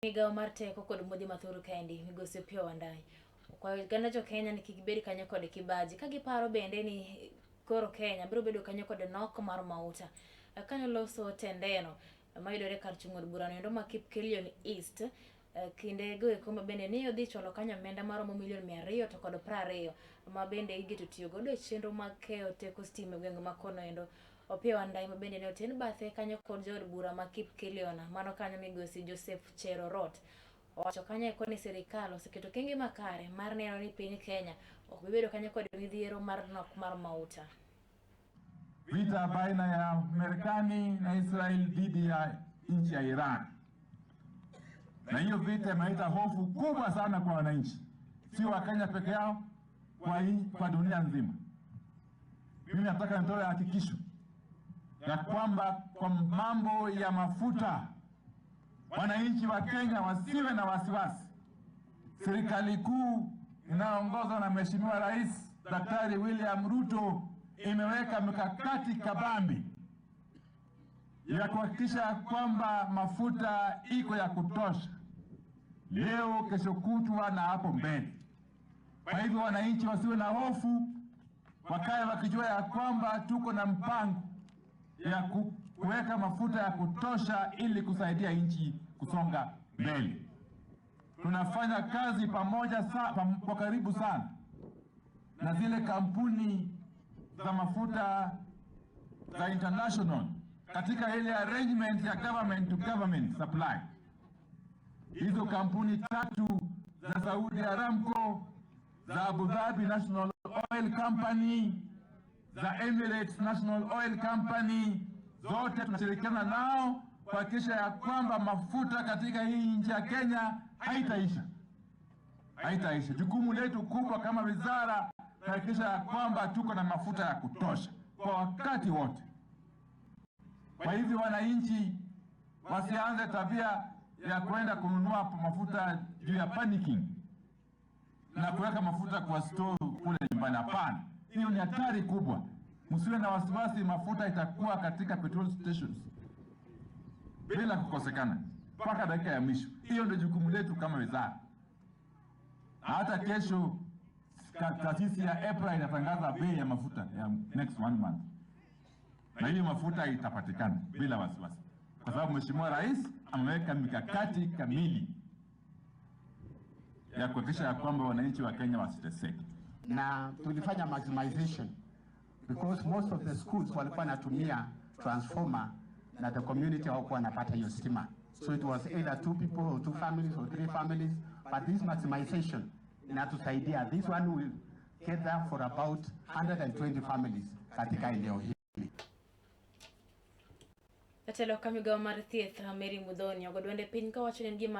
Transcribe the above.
Migawo mar teko kod modhi mathur kendi, migosi Opiyo Wandayi okwayo oganda jo Kenya ni kik bed kanyo kod kibaji ka giparo bende ni koro Kenya biro bedo kanyo kod nok mar mauta. Kanyo loso tendeno mayudore kar chung' od burano endo ma Kipkelion East kinde go eko ma bende ne odhi chwalo kanyo omenda maromo milion 220 ma bende igeto tiyo godo e chenro mag keyo teko stima e gwenge ma kono endo. Opiyo Wandayi ma bende ne oten bathe kanyo kod jaod bura ma Kipkelion mano kanyo migosi Joseph Cherorot owacho kanyo eko ni sirikal oseketo kenge makare mar neno ni piny Kenya ok bi bedo kanyo kod midhiero mar nok mar mauta. Vita baina ya Marekani na Israel dhidi ya nchi ya Iran, na hiyo vita imeleta hofu kubwa sana kwa wananchi, si wa Kenya peke yao, kwa dunia nzima. Mimi nataka nitoe hakikisho ya kwamba kwa mambo ya mafuta wananchi wa Kenya wasiwe na wasiwasi. Serikali kuu inayoongozwa na Mheshimiwa Rais Daktari William Ruto imeweka mikakati kabambi ya kuhakikisha kwamba mafuta iko ya kutosha leo, kesho kutwa na hapo mbele. Kwa hivyo wananchi wasiwe na hofu, wakae wakijua ya kwamba tuko na mpango ya kuweka mafuta ya kutosha ili kusaidia nchi kusonga mbele. Tunafanya kazi pamoja kwa karibu sana na zile kampuni za mafuta za international katika ile arrangement ya government to government supply. Hizo kampuni tatu za Saudi Aramco, za Abu Dhabi National Oil Company, za Emirates National Oil Company, zote tunashirikiana nao kuhakikisha ya kwamba mafuta katika hii nchi ya Kenya haitaisha, haitaisha. Jukumu letu kubwa kama wizara kuhakikisha ya kwamba tuko na mafuta ya kutosha kwa wakati wote. Kwa hivyo wananchi wasianze tabia ya kwenda kununua mafuta juu ya panicking na kuweka mafuta kwa store kule nyumbani. Hapana, hiyo ni hatari kubwa. Msiwe na wasiwasi, mafuta itakuwa katika petrol stations bila kukosekana mpaka dakika ya mwisho. Hiyo ndio jukumu letu kama wizara. Na hata kesho taasisi ya EPRA inatangaza bei ya mafuta ya next one month, na hiyo mafuta itapatikana bila wasiwasi, kwa sababu Mheshimiwa Rais ameweka mikakati kamili ya kuhakikisha ya kwamba wananchi wa Kenya wasiteseke. Na tulifanya maximization because most of the schools walikuwa wanatumia transformer na the community hawakuwa wanapata hiyo stima, so it was either two people or two families or three families, but this maximization inatusaidia. This one will cater for about 120 families katika eneo hili. Jatelo ka migawo mar thieth Mary Muthoni ogo dwonde piny kawacho ni en gima